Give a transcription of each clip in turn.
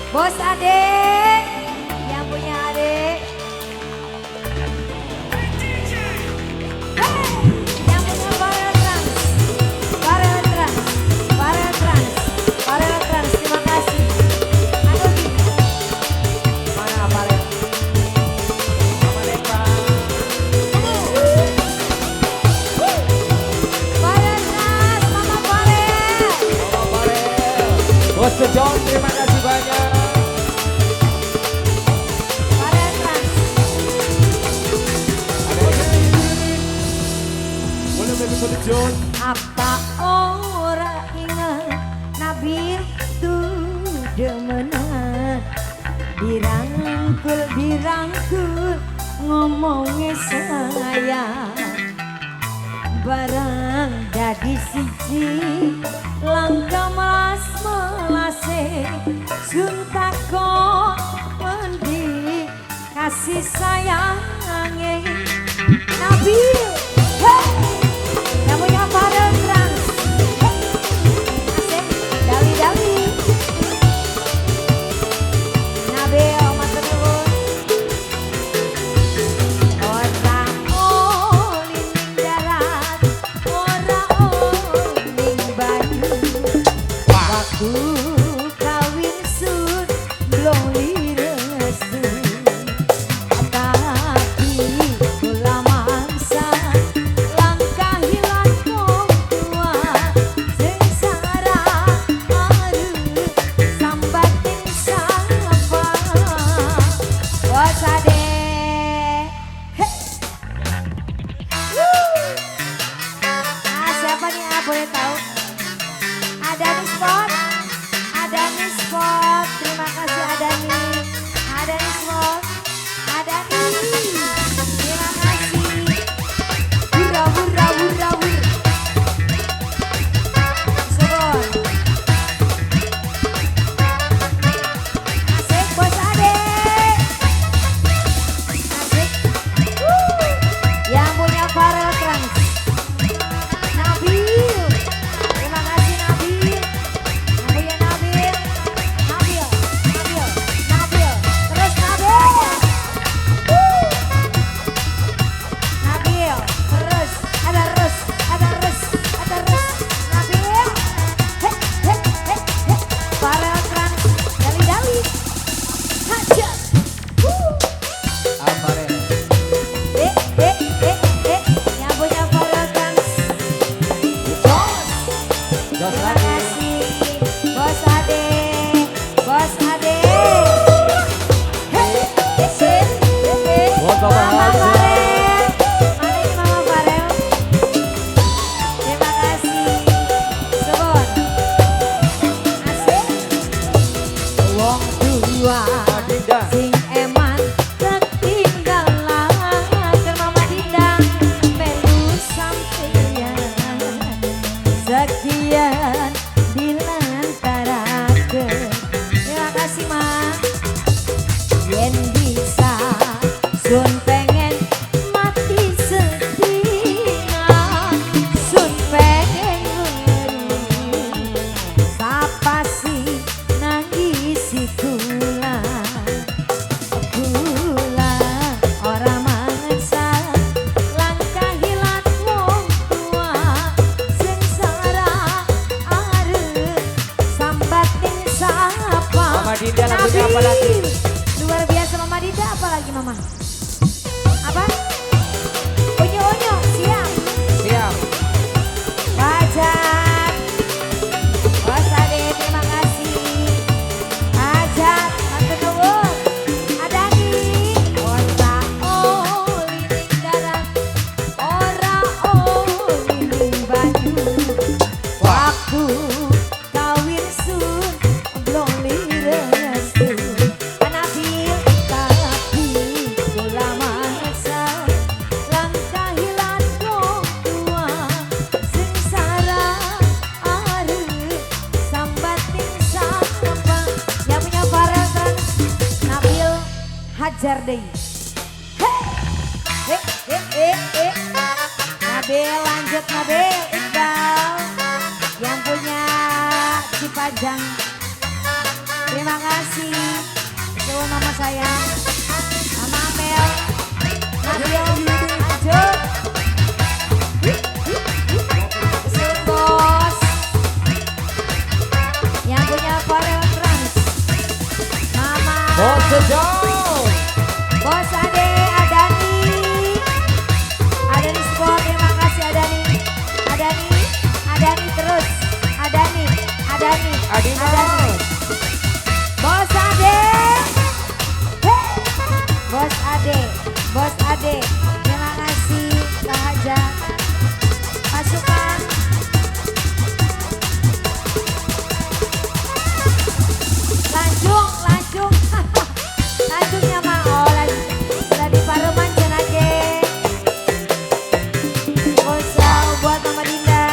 Bos Adek, yang punya Adek. Hey, yang punya Farel Trans, Farel Trans, Farel Trans, Farel Trans. Terima kasih. Aduh, Mana Farel? Mama Lepa. Farel Trans, Mama Farel. Mama Farel. Bos Sejong, terima kasih banyak. Farel Trans. Boleh baby John. Apa ora ingat Nabil tuh demenan, dirangkul dirangkul ngomongnya sayang, barang dadi siji langkah melas melase sun takon mendi kasih sayange Nabil. Hey! Yang punya Farel Trans. Hey. Asik, dali-dali. Nabil, matur nuwun. Ora oli ning darat, ora oli ning banyu. Waktu kawin sun blong lirestu. Tapi kula mangsa langkah hilang wong tua sengsara aru sambat ing sapa. Bos Adek. Hey. Woo. Ah, siapa nih, ah, boleh tahu? Ada nih spot, ada nih spot. Terima kasih ada nih, ada nih spot, ada nih. Terima kasih. Hurra hurra hurra hurra. Subur. Asik Bos Adek. Asik. Woo. Yang punya Farel Trans. Nabil. Terima kasih Nabil. Yang punya Nabil. Nabil, Nabil, Nabil. Terus Nabil. Woo. Nabil, terus, ada terus, ada terus, ada terus. Nabil. Hei, hei, hei, hei. Farel Trans, dali-dali. Hajar. Woo. Ah, Farel. Eh, eh, eh, eh. Yang punya Farel Trans. Jos. Jos Terima lagi. kasih Bos Ade, Bos Ade. Hei, eh, eh, eh. Buat Bapak Mama Haji. Farel. Mana ini Mama Farel? Terima kasih. Subur. Asik. Wong tua Mama Dinda. sing eman ketinggalan Mama Dinda melu sampeyan sekian dilantaraken. Terima kasih Ma. Yen bisa sun pengen mati sedina, sun pengen weruh sapa sih nangisi kula. Kula ora mangsa langkah hilat wong tua sengsara arep sambat ning sapa. Mama Dinda lagunya apa lagi? Nabil. Luar biasa Mama Dinda, apa lagi Mama? Apa? Onyo-onyo, siap. Siap. Pajak. Bos Ade, terima kasih. Pajak, matur nuwun. Ada nih. Ora oli ning darat, ora oli ning banyu. Waktu kawin sun blong lirestu. Nabil tapi kula mangsa langkah hilat wong tua sengsara arep sambat ning sapa. Yang punya Farel Trans, Nabil hajar deh. Hey, eh, eh, eh, eh. Nabil lanjut Nabil Iqbal yang punya Cipajang. Terima kasih. sayang. Mama Amel, Nabil, lanjut. Sun bos. Yang punya Farel Trans. Mama. Bos Sejong. Bos Ade, Adani. Adani Sport, terima kasih Adani. Adani, Adani terus. Adani, Adani, Adani. Bos Ade. Hey. Bos Ade, Bos Ade. Terima kasih Pak Hajat. Pasukan. Lanjung, lanjung. Lanjungnya mah oh, lagi pareman cenake. Bosau buat Mama Dinda.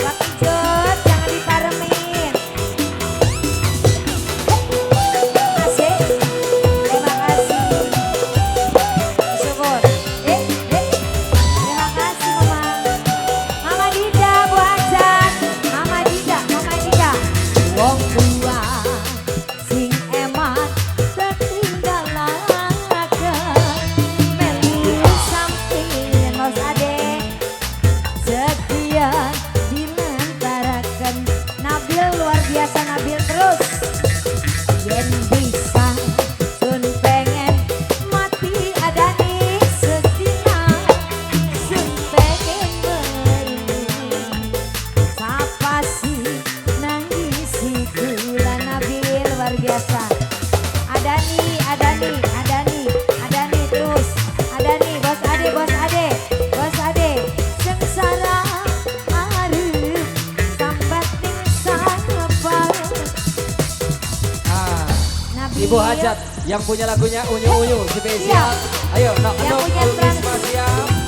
Pak Ijot jangan diparemin. Asik. Terima kasih. Syukur. Terima kasih Mama. Mama Dinda, Bu Hajat. Mama Dinda, Mama Dinda. Wong tua sing eman tertinggalaken melu samping Mas Ade sekian dilantaraken. Nabil luar biasa, Nabil terus. Yen bisa sun pengen mati adani sesina, sun pengen meri sapa sih nangisi kula. Nabil luar biasa. Adani, Adani, Adani, Adani terus. Adani, Bos Ade, Bos Ade, Bos Ade. Sengsara arep sambat ning sapa. Ah, Nabil. Ibu Hajat yang punya lagunya Unyu Unyu spesial. Siap. Ayo, nak Yang punya Isma trans. siap.